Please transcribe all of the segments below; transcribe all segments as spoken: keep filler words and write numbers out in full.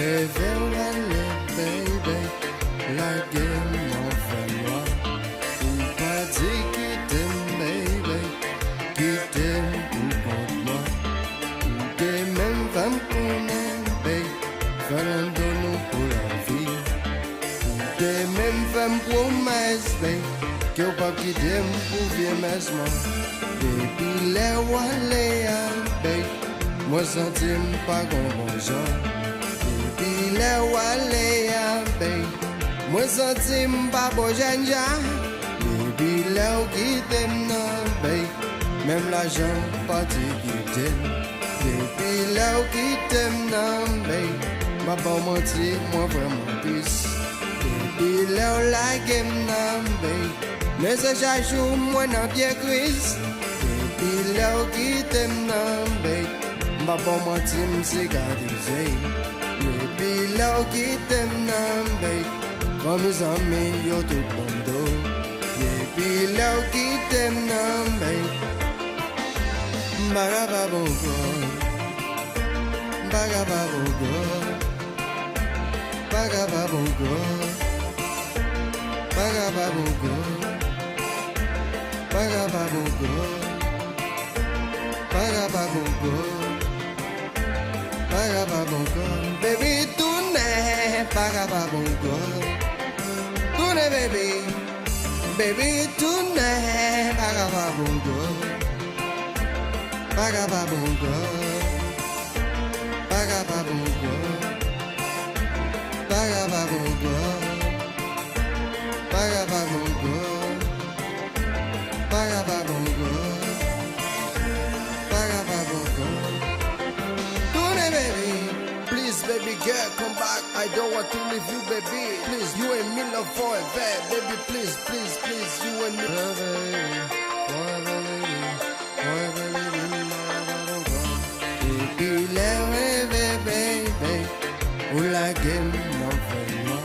Leve w ale, baby, lage m nan fènwa. Ou pa di kite m, baby, kite m pou kont mwen. Ou te menm fè m konnen, baby, fè nan do nou pou lavi. Ou te menm fè m pwomès, baby, ke w p ap kite m pou vye mès mwen. Depi lè w ale a, baby, mwen santi m pa gon bon jan. Depi lè w ale a, babe, mwen santi m pa bon jènjan. Depi lè w kite m nan, babe, menm lajan pati kite m. Depi lè w kite m nan, babe, m pa ba w manti, mwen vrèman tris. Depi lè w lage m nan, babe, men se chak jou mwen nan pye kriz. Depi lè w kite m nan, babe, m pa ba w manti, m sikatrize. Depi lè w kite m nan, babe, fanmi zanmi yo tout ban m do. Depi lè w kite m nan, babe, m pa kapab ankò. M pa kapab ankò. M pa kapab ankò. M pa kapab ankò. M pa kapab ankò. M pa kapab ankò. M pa kapab ankò. Baby, tounen, m pa kapab ankò. Tounen, baby. Baby, tounen, m pa kapab ankò. M pa kapab ankò. M pa kapab ankò. M pa kapab ankò. M pa kapab ankò. M pa kapab ankò. M pa kapab ankò. Tounen, baby. Please, baby girl, come back. I don't want to leave you, baby. Please, you and me love forever, baby. Please, please, please, you and me. Forever, baby. Forever, baby. Forever, baby. Depi lè w reve, baby, ou lage m nan fènwa.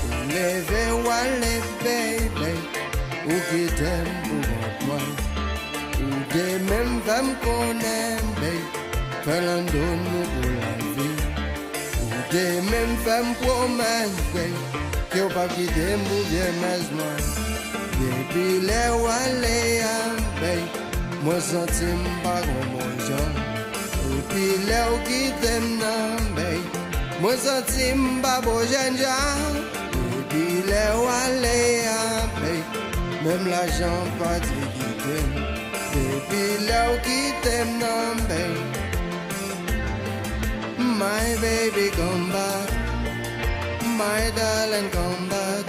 Ou leve w ale, baby, ou kite m pou kont mwen. Ou te menm fè m konnen, baby, fè nan do nou pou lavi. Ou te menm fè m pwomès, babe, ke w p ap kite m pou vye mès mwen. Depi lè w ale a, babe, mwen santi m pa gon bon jan. Depi lè w kite m nan, babe, mwen santi m pa bon jènjan. Depi lè w ale a, babe, menm lajan pati kite m. Depi lè w kite m nan, babe, my baby, come back. My darling, come back.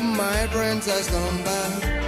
My princess, come back.